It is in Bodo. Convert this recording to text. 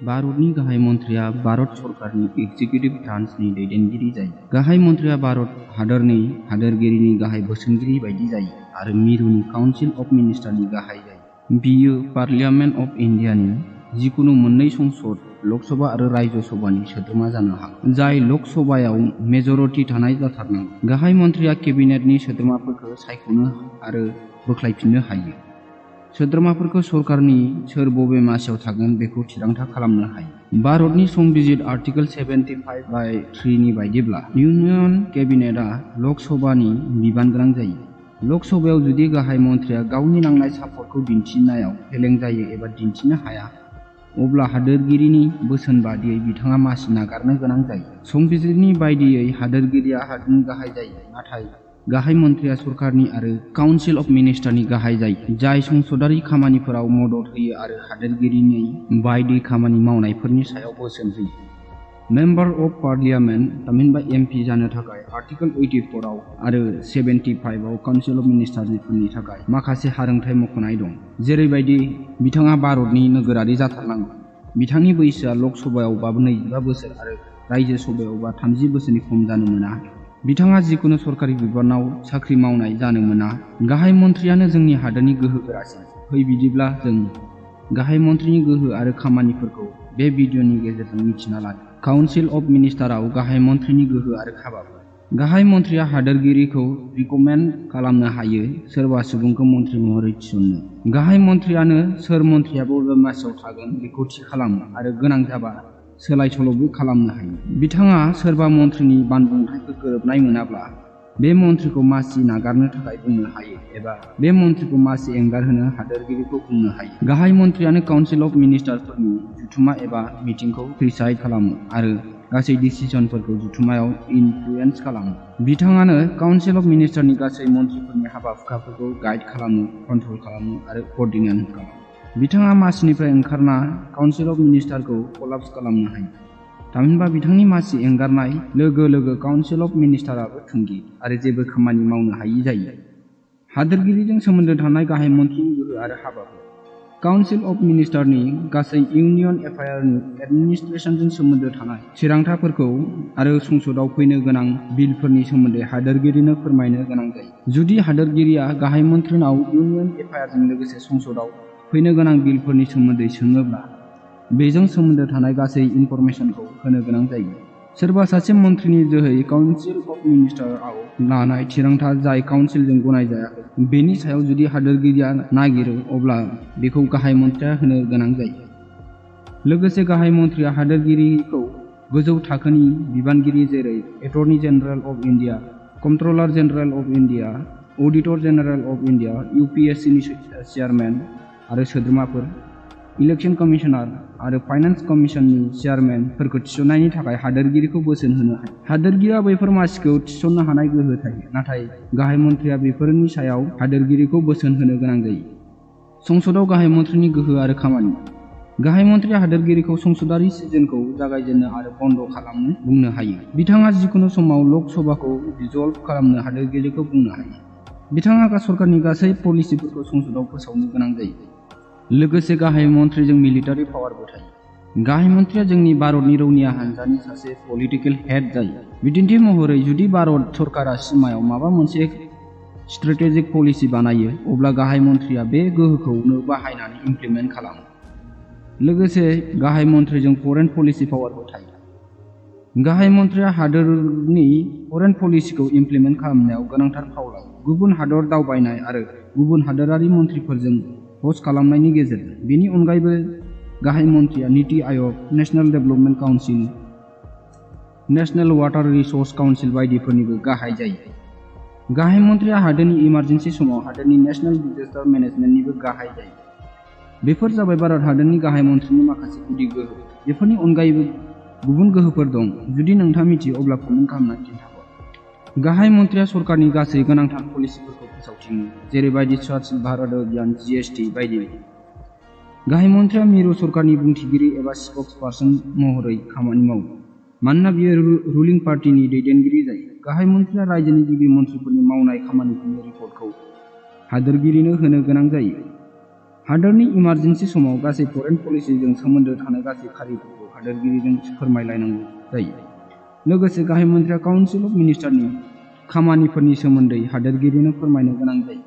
भारतनि गाहाय मन्थ्रिया भारत सरकारनि एक्जिकिउटिभ ब्रान्चनि दैदेनगिरि जायो। गाहाय मन्थ्रिया भारत हादरनि हादोरगिरिनि गाहाय बोसोनगिरि बायदि जायो आरो मिरुनि काउन्सिल अफ मिनिस्टारनि गाहाय जायो। बियो पार्लियामेन्ट अफ इन्डियानि जिकुनु मोननै संसद लकसभा आरो राज्य सभानि सोद्रोमा जानो हागौ, जाय लकसभायाव मेजरिटि थानाय जाथारनांगौ। गाहाय मन्थ्रिया केबिनेटनि सोद्रोमाफोरखौ सायख'नो आरो बोख्लायफिननो हायो। सोद्रोमाफोरखौ सरकारनि सोर बबे मासियाव थागोन बेखौ थिरांथा खालामनो हायो। भारतनि संबिजित आर्टिकल 75/3 नि बायदिब्ला इउनियन केबिनेटआ लक सभानि बिबान गोनां जायो। लक सभायाव जुदि गाहाय मन्थ्रिया गावनि नांनाय सापर्टखौ दिन्थिनायाव फेलें जायो एबा दिन्थिनो हाया, अब्ला हादोरगिरिनि बोसोन बादियै बिथाङा मासि नागारनो गोनां जायो। संबिजितनि बायदियै हादोरगिरिया हादोरनि गाहाय जायो, नाथाय गाहाय मन्थ्रिया सरकारनि आरो काउन्सिल अफ मिनिस्टारनि गाहाय जायो, जाय संसदारि खामानिफोराव मदद होयो आरो हादोरगिरिनि बायदि खामानि मावनायफोरनि सायाव बोसोन होयो। मेम्बार अफ पार्लियामेन्ट थामहिनबा एमपि जानो थाखाय आर्टिकल 84 आव आरो 75 आव काउन्सिल अफ मिनिस्टारफोरनि थाखाय माखासे हारोंथाइ मख'नाय दं। जेरैबायदि बिथाङा भारतनि नोगोरारि जाथारनांगौ, बिथांनि बैसोआ लक सभायाव 25 बोसोर आरो राज्यो सभायाव 30 बोसोरनि खम जानो मोना। बिथाङा जिकुनु सरकारि बिबानाव साख्रि मावनाय जानो मोना। गाहाय मन्थ्रियानो जोंनि हादोरनि गोहो गोरासिन। फै बिदिब्ला जों गाहाय मन्थ्रिनि गोहो आरो खामानिफोरखौ बे भिडिअनि गेजेरजों मिथिना लादों। काउन्सिल अफ मिनिस्टाराव गाहाय मन्थ्रिनि गोहो आरो खामानिफोर। गाहाय मन्थ्रिया हादोरगिरिखौ रिकमेन्ड खालामनो हायो सोरबा सुबुंखौ मन्थ्रि महरै थिसननो। गाहाय मन्थ्रियानो सोर मन्थ्रिया बबे मासियाव थागोन बेखौ थि खालामो आरो गोनां जाबा सोलाय सोल'बो खालामनो हायो। बिथाङा सोरबा मन्थ्रिनि बानबुंथाइखौ गोरोबनाय मोनाब्ला बे मन्थ्रिखौ मासि नागारनो थाखाय बुंनो हायो एबा बे मन्थ्रिखौ मासि एंगारहोनो हादोरगिरिखौ बुंनो हायो। गाहाय मन्थ्रियानो काउन्सिल अफ मिनिस्टारफोरनि जथुम्मा एबा मिटिंखौ प्रिसाइड खालामो आरो गासै डिसिजनफोरखौ जथुम्मायाव इनफ्लुयेन्स खालामो। बिथाङानो काउन्सिल अफ मिनिस्टारनि गासै मन्थ्रिफोरनि हाबा-हुखाफोरखौ गाइड खालामो, कन्ट्रल खालामो आरो कोअर्डिनेट खालामो। बिथाङा मासिनिफ्राय ओंखारना काउन्सिल अफ मिनिस्टारखौ कलाप्स खालामनो हायो। थामहिनबा बिथांनि मासि एंगारनाय लोगो लोगो काउन्सिल अफ मिनिस्टाराबो थुंगि आरो जेबो खामानि मावनो हायि जायो। हादोरगिरिजों सोमोन्दो थानाय गाहाय मन्थ्रिनि गोहो आरो हाबाफोर। काउन्सिल अफ मिनिस्टारनि गासै इउनियन एफेयारनि एडमिनिस्ट्रेशनजों सोमोन्दो थानाय थिरांथाफोरखौ आरो संसदआव फैनो गोनां बिलफोरनि सोमोन्दै हादोरगिरिनो फोरमायनो गोनां जायो। जुदि हादोरगिरिया गाहाय मन्थ्रिनाव इउनियन एफेयारजों लोगोसे संसदआव फैनो गोनां बिलफोरनि सोमोन्दै सोङोब्ला बेजों सोमोन्दो थानाय गासै इनफरमेसनखौ होनो गोनां जायो। सोरबा सासे मन्थ्रिनि जोहै काउन्सिल अफ मिनिस्टारआव लानाय थिरांथा जाय काउन्सिलजों गनायजायाखै, बेनि सायाव जुदि हादोरगिरिया नागिरो अब्ला बेखौ गाहाय मन्थ्रिया होनो गोनां जायो। लोगोसे गाहाय मन्थ्रिया हादोरगिरिखौ गोजौ थाखोनि बिबानगिरि जेरै attorney general of India, comptroller general of India, auditor general of India, यूपीएससीनि चेयारमेन आरो सोद्रोमाफोर, इलेक्शन कमिशनार आरो फाइनेन्स कमिशननि चेयारमेनफोरखौ थिसननायनि थाखाय हादोरगिरिखौ बोसोन होनो हायो। हादोरगिरिया बैफोर मासिखौ थिसननो हानाय गोहो थायो, नाथाय गाहाय मन्थ्रिया बेफोरनि सायाव हादोरगिरिखौ बोसोन होनो गोनां जायो। संसदआव गाहाय मन्थ्रिनि गोहो आरो खामानि। गाहाय मन्थ्रिया हादोरगिरिखौ संसदारि सिजनखौ जागायजेननो आरो बन्द खालामनो बुंनो हायो। बिथाङा जिकुनु समाव लक सभाखौ डिसल्भ खालामनो हादोरगिरिखौ बुंनो हायो। बिथाङा सरकारनि गासै पलिसिफोरखौ संसदआव फोसावनो गोनां जायो। लोगोसे गाहाय मन्थ्रिजों मिलिटारि पावारबो थायो। गाहाय मन्थ्रिया जोंनि भारतनि रौनिया हान्जानि सासे पलिटिकेल हेड जायो। बिदिन्थि महरै, जुदि भारत सरकारा सिमायाव माबा मोनसे स्ट्रेटेजिक पलिसि बानायो, अब्ला गाहाय मन्थ्रिया बे गोहोखौनो बाहायनानै इमप्लिमेन्ट खालामो। लोगोसे गाहाय मन्थ्रिजों फरेन पलिसि पावारबो थायो। गाहाय मन्थ्रिया हादोरनि फरेन पलिसिखौ इमप्लिमेन्ट खालामनायाव गोनांथार फाव लायो। गुबुन हादर दावबायनाय आरो गुबुन हादोरारि मन्थ्रिफोरजों ह'स्ट खालामनायनि गेजेरजों। बेनि अनगायैबो गाहाय मन्थ्रिया NITI Aayog, national development council, national water resource council बायदिफोरनिबो गाहाय जायो। गाहाय मन्थ्रिया हादोरनि इमारजेन्सि समाव हादोरनि नेशनेल डिजास्टार मेनेजमेन्टनिबो गाहाय जायो। बेफोर जाबाय भारत हादोरनि गाहाय मन्थ्रिनि माखासे गुदि गोहो। बेफोरनि अनगायैबो गुबुन गोहोफोर दं। जुदि नोंथाङा मिथियो अब्ला कमेन्ट खालामनानै खिन्थाहर। गाहाय मन्थ्रिया सरकारनि गासै गोनांथार पलिसिफोरखौ फोसावदिङो, जेरैबायदि स्वच्छ भारत अभियान, जीएसटी बायदि। गाहाय मन्थ्रिया मिरु सरकारनि बुंथिगिरि एबा स्पोक्स पार्सन महरै खामानि मावो, मानोना बियो रुलिं पार्टिनि दैदेनगिरि जायो। गाहाय मन्थ्रिया रायजोनि गिबि मन्थ्रिफोरनि मावनाय खामानिफोरनि रिपर्टखौ हादोरगिरिनो होनो गोनां जायो। हादोरनि इमारजेन्सि समाव गासै फरेन पलिसिजों सोमोन्दो थानाय गासै खारिफोरखौ हादोरगिरिजों फोरमायलायनांगौ जायो। लोगोसे गाहाय मन्थ्रिया काउन्सिल अफ मिनिस्टारनि खामानिफोरनि सोमोन्दै हादोरगिरिनो फोरमायनो गोनां जायो।